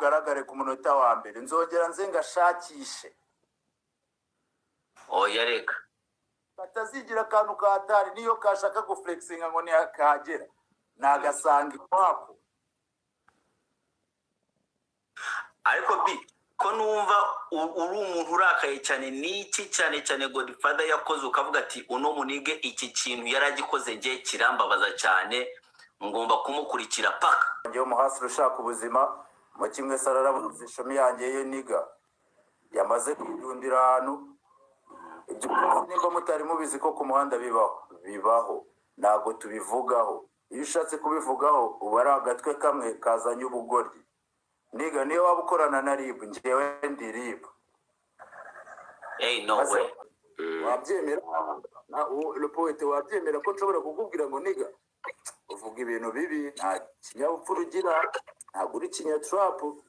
bugaragare ku munota wa mbere. Nzongera nze ngashakishe. Oya, reka. Katazigira akantu ka hatari, niyo kashaka guflexinga ngo ntiyakahagera, nagasanga ikwako. Ariko bi ko numva uri umuntu urakaye cyane, niki cyane cyane Godfather yakoze ukavuga ati uno munige iki kintu yaragikoze, njye kirambabaza cyane, ngomba kumukurikira paka? Njyewe umuhasira ushaka ubuzima mu kimwe sararabuze ishami yanjye ye niga yamaze kwidundira ahantu. Ibyo byose nimba mutari mubizi ko ku muhanda bibaho, bibaho, ntabwo tubivugaho. Iyo ushatse kubivugaho uba ari agatwe kamwe kazanye ubugoryi. Niga niyo waba ukorana na RIB, njyewe ndi RIB. Hey, no way. Wabyemera le poete, wabyemera ko nshobora kukubwira ngo niga uvuga ibintu bibi, nta kinyabupfura ugira, ntabwo uri kinyaturapu,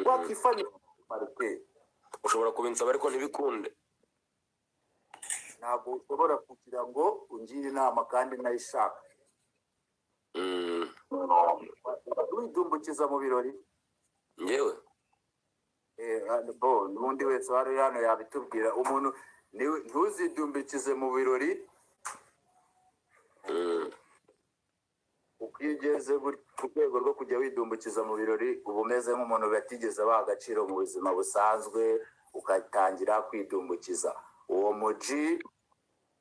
wakifanya marite. Ushobora kubinsaba ariko ntibikunde. Ntabwo ushobora kugira ngo ungire inama kandi nayishaka. Widumbukiza mu birori. Njyewe? Bo n'undi wese wari uri hano yabitubwira. Umuntu ntuzidumbikize mu birori. Uko iyo ugeze ku rwego rwo kujya widumbukiza mu birori, uba umeze nk'umuntu batigeze baha agaciro mu buzima busanzwe, ugatangira kwidumbukiza. Uwo muji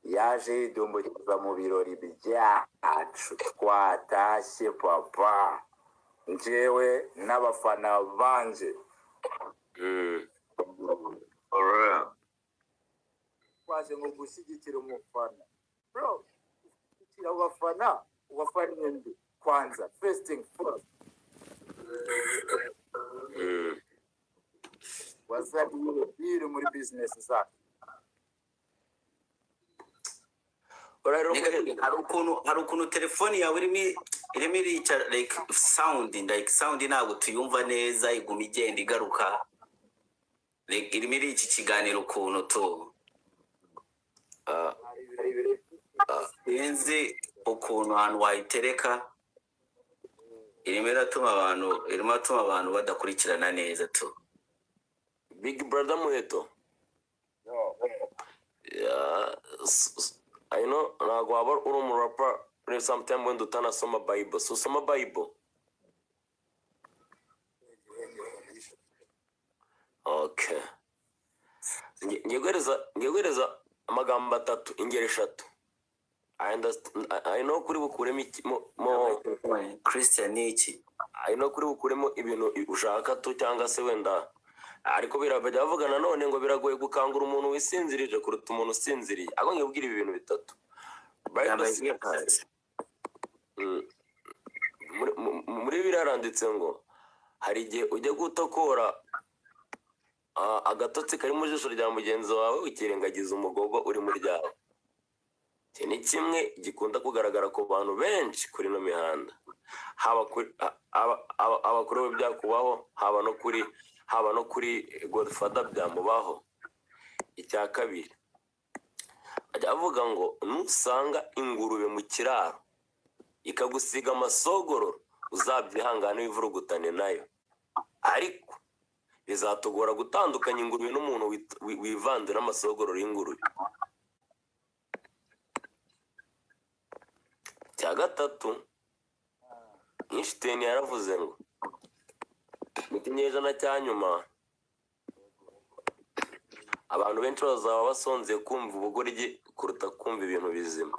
yaje yidumbukiza mu birori byacu twatashye, papa, njyewe n'abafana banje. Twaje ngo gushyigikira umufana. Bro, gushyigikira abafana, ubafana nde kwanza? First thing first. Wazaniye deal muri business zacu. Uriya rero Nigga, muheto. Hari ukuntu telefoni yawe irimo irica like sound ntabwo tuyumva neza, iguma igenda igaruka, like irimo irica ikiganiro ukuntu tu. Hari ibirori. Sinzi ukuntu ahantu wayitereka irimo iratuma abantu badakurikirana neza tu. Big brother Muheto. Yo. Yeah, I know ntabwo waba uri umurapa uri sometime wenda utanasoma Bible. So usoma Bible? Okay, ngiye guhereza amagambo atatu, ingero eshatu. I understand, I know kuri bukuremo iki mo Christian ni iki? I know kuri bukuremo ibintu ushaka tu, cyangwa se wenda, ariko birabajya bavuga nanone ngo biragoye gukangura umuntu wisinzirije kuruta umuntu usinziriye. Ahubwo ngiye kubwira ibi bintu bitatu. Bible Yambaye earbuds. Muri Bibiliya haranditse ngo hari igihe ujya gutokora agatotsi kari mu jisho rya mugenzi wawe, ukirengagiza umugogo uri mu ryawe. Iki ni kimwe gikunda kugaragara ku bantu benshi kuri ino mihanda, haba kuri we byakubaho, haba no kuri Godfather byamubaho. Icya kabiri, ajya avuga ngo nusanga ingurube mu kiraro ikagusiga amasogororo, uzabyihangane wivurugutane nayo, ariko bizatugora gutandukanya ingurube n'umuntu wivanze n'amasogororo y'ingurube. Icya gatatu, Einstein yaravuze ngo mu kinyejana cya nyuma abantu benshi bazaba basonzeye kumva ubugoryi kuruta kumva ibintu bizima.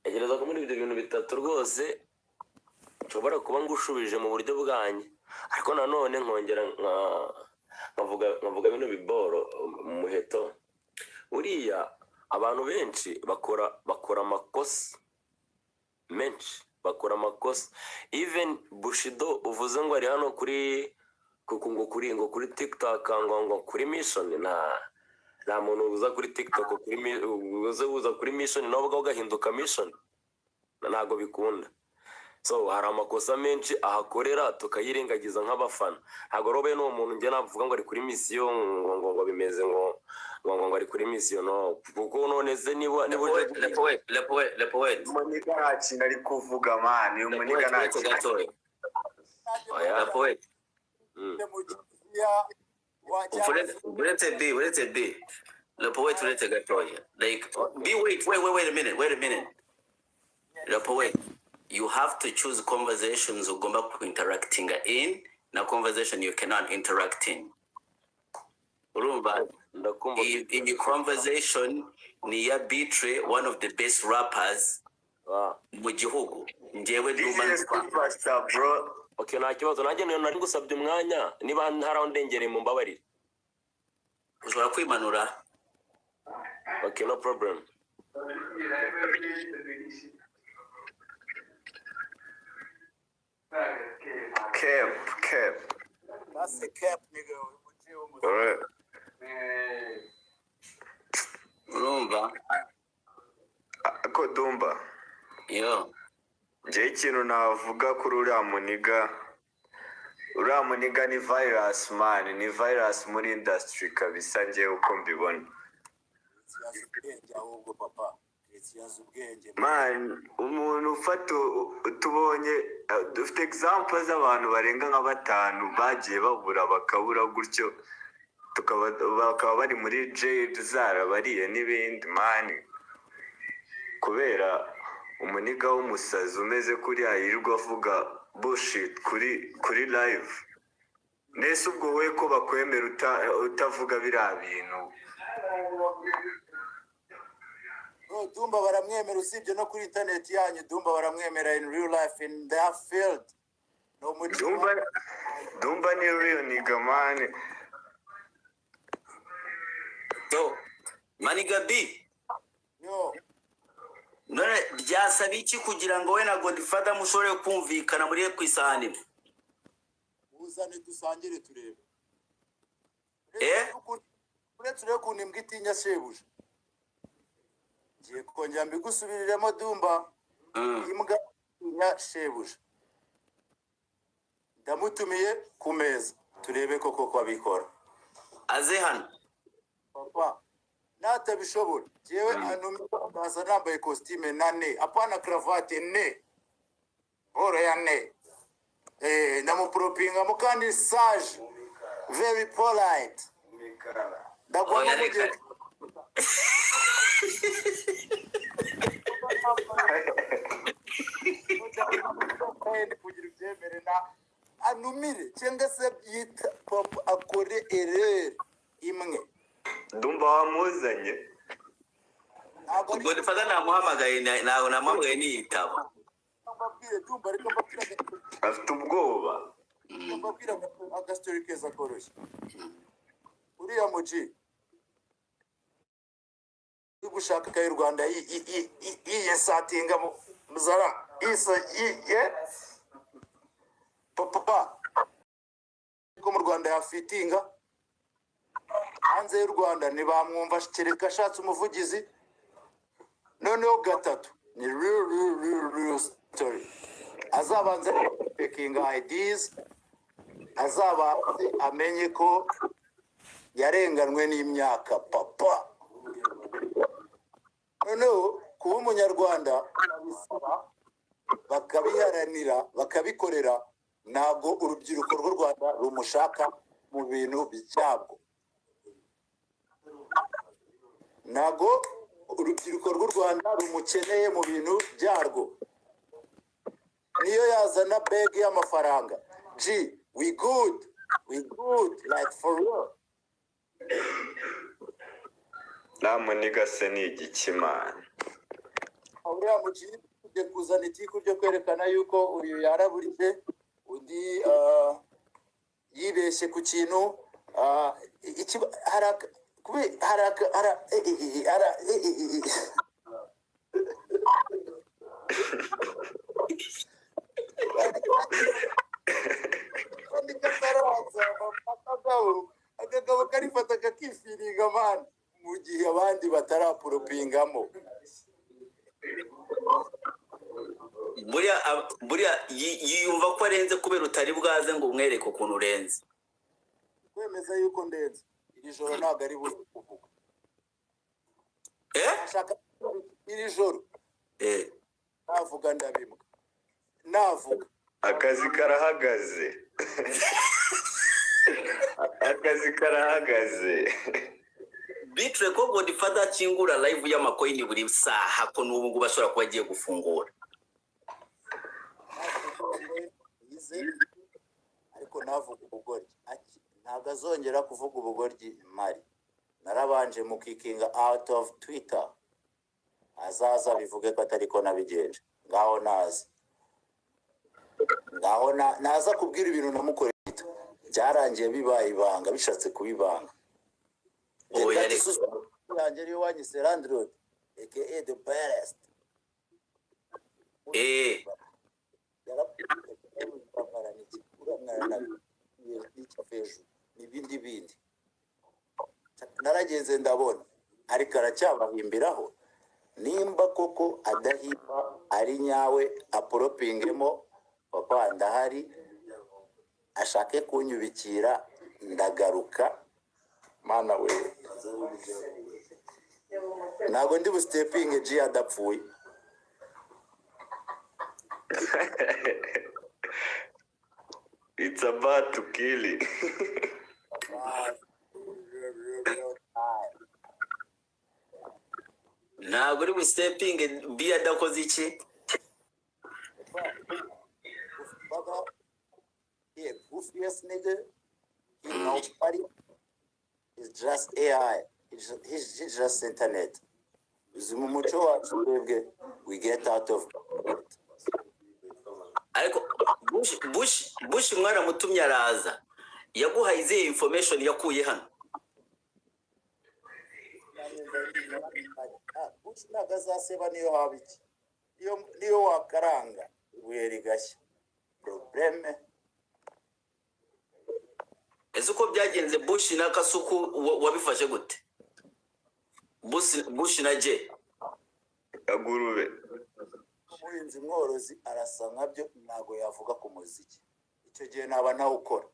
Ntekereza ko muri ibyo bintu bitatu rwose nshobora kuba ngushubije mu buryo bwanjye, ariko nanone nkongera nkavuga bino biboro. Muheto, buriya abantu benshi bakora amakosa menshi, bakora amakosa. Even Bushido uvuze ngo ari hano kuri ngo kuri TikTok, ngo kuri mission, nta muntu uza kuri TikTok kuri uza uza kuri mission nawe ubwawe ugahinduka mission, ntabwo bikunda. So hari amakosa menshi ahakorera tukayirengagiza nk'abafana. Ntabwo rero bene uwo muntu njye navuga ngo ari kuri mission, ngo bimeze ngo ngo ari kuri mission. No, kuko none se niba uje Le Poet, Le Poet, Le Poet. Umuniga nta kintu ari kuvuga, man. Uyu Le muniga Poet, nta uretse kintu. gatoya. Oya. Le Poet. Mu kiliziya wa cyangwa se Uretse B, uretse B. Le Poet, uretse gatoya. Like, B, wait, wait, wait, wait a minute, wait a minute. Le Poet, you have to choose conversations ugomba ku interacting in na conversation you cannot interact in. Urumva? Ndakumva. Iyi conversation ni iya B-Threy, one of the best rappers mu gihugu. Njyewe ndumva This is superstar, bro. Okay, nta kibazo. Nanjye niyo nari ngusabye umwanya, niba ntarawundengereye mu mbabarire. Ushobora kwimanura. Okay, no problem. Cap, cap. That's a cap, nigga. Umuji w'umuzi. Alright. Urumva? Ako Dumba. Yo. Njyewe ikintu navuga kuri uriya muniga, uriya muniga ni virus, man, ni virus muri industry kabisa, njyewe uko mbibona. Chris yazi ubwenge ahubwo, papa. Chris yazi ubwenge. Man, umuntu ufata tubonye dufite example z'abantu barenga nka batanu bagiye babura, bakabura gutyo, tukaba bakaba bari muri jail zarabariye n'ibindi, man, kubera umuniga w'umusazi umeze kuriya yirirwa avuga bullshit kuri live. Nese ubwo we ko bakwemera utavuga biriya bintu? Bro, Dumba baramwemera usibye no kuri internet yanyu. Dumba baramwemera in real life, in their field. Ni umuji. Dumba, Dumba ni real nigga, man. So, Maniga B, Yo. none byasaba iki kugira ngo we na Godfather mushobore kumvikana muri ku isahani imwe? Uzane dusangire turebe. Eh? Uretse urebe ukuntu imbwa itinya shebuja. Ngiye kongera mbigusubiriremo, Dumba. Imbwa itinya shebuja. Ndamutumiye ku meza turebe koko ko abikora. Aze hano. Papa, natabishobora jewe antumye akaza nambaye kositime na ne, apana karavate, ne boro ya ne, ndamuporopingamo kandi sage, very polite. Ndagomba Oya, mugihe reka. Kugira ibyemere na anumire cyangwa se yita papa akore ereri imwe. Dumba wamuzanye. Ntabwo ari Godfather namuhamagaye, ntabwo namuhamagaye niyitaba. Mbabwire, Dumba, ariko mbabwire Afite ubwoba. Mbabwire agasitori keza koroshye. Uriya muji uri gushaka y'u Rwanda yiyesatinga muzara isa ye papa ko mu Rwanda yafitinga, hanze y'u Rwanda ntibamwumva kereka ashatse umuvugizi. Noneho gatatu ni real, real, real, real story. Azabanza pekinga ideas, azabanze amenye ko yarenganwe n'imyaka, papa. Noneho kuba umunyarwanda babisaba, bakabiharanira, bakabikorera. Ntabwo urubyiruko rw'u Rwanda rumushaka mu bintu byabwo. Ntabwo urubyiruko rw'u Rwanda rumukeneye mu bintu byarwo. Niyo yazana bag y'amafaranga, g, we good, we good, like for real. Nta muniga se ni igiki, man? Uriya mukinnyi ugiye kuzana itiku ryo kwerekana yuko uyu yaraburije undi, yibeshye ku kintu, hari hari. Kandi kataraza akagabo karifata kakifiringa, man, mu gihe abandi bataraporopingamo. Buriya yiyumva ko arenze kubera utari bwaze ngo umwereke ukuntu urenze. Kwemeza yuko ndenze iri joro ntabwo ari buze kuvuga. Eh. Ashaka iri joro. Eh. Navuga ndabimbwa, navuga. Akazi karahagaze, akazi karahagaze. Bitre ko Godfather akingura live y'amacoin buri saha, ko n'ubu ngubu ashobora kuba agiye gufungura. Yize, ariko navuga ubugoryi. Ntabwo azongera kuvuga ubugoryi. Mari narabanje mukickinga out of Twitter. Azaza bivuge ko atari ko nabigenje. Ngaho naza, ngaho naza kubwira ibintu namukoreye. Byarangiye bibaye ibanga, bishatse kuba ibanga. Oya, reka. Yanjye ariyo wanyise landlord aka the best. Eh. Hejuru n'ibindi bindi naragenze ndabona, ariko aracyabahimbiraho. Nimba koko adahimba ari nyawe, aporopingemo papa ndahari, ashake kunyubikira ndagaruka. Mana we, ntabwo ndi busteppinge G adapfuye. It's about to kill it. Ntabwo uri busteppinge B adakoze iki? Brother, he a goofiest nigga. He nobody. He's just AI. He's just internet. Uzi mu muco wacu twebwe, we get out of it. Ariko Bush mwaramutumye araza, yaguhaye izihe information yakuye hano? Ah, Bush ntabwo azaseba niyo haba iki. Niyo wakaranga ibuye rigashya. Problème. Ese uko byagenze Bush na Kasuku wabifashe gute? Bush na J. Kagurube. Umuhinzi mworozi arasa nkabyo, ntabwo yavuga ku muziki. Icyo gihe naba ntawukora.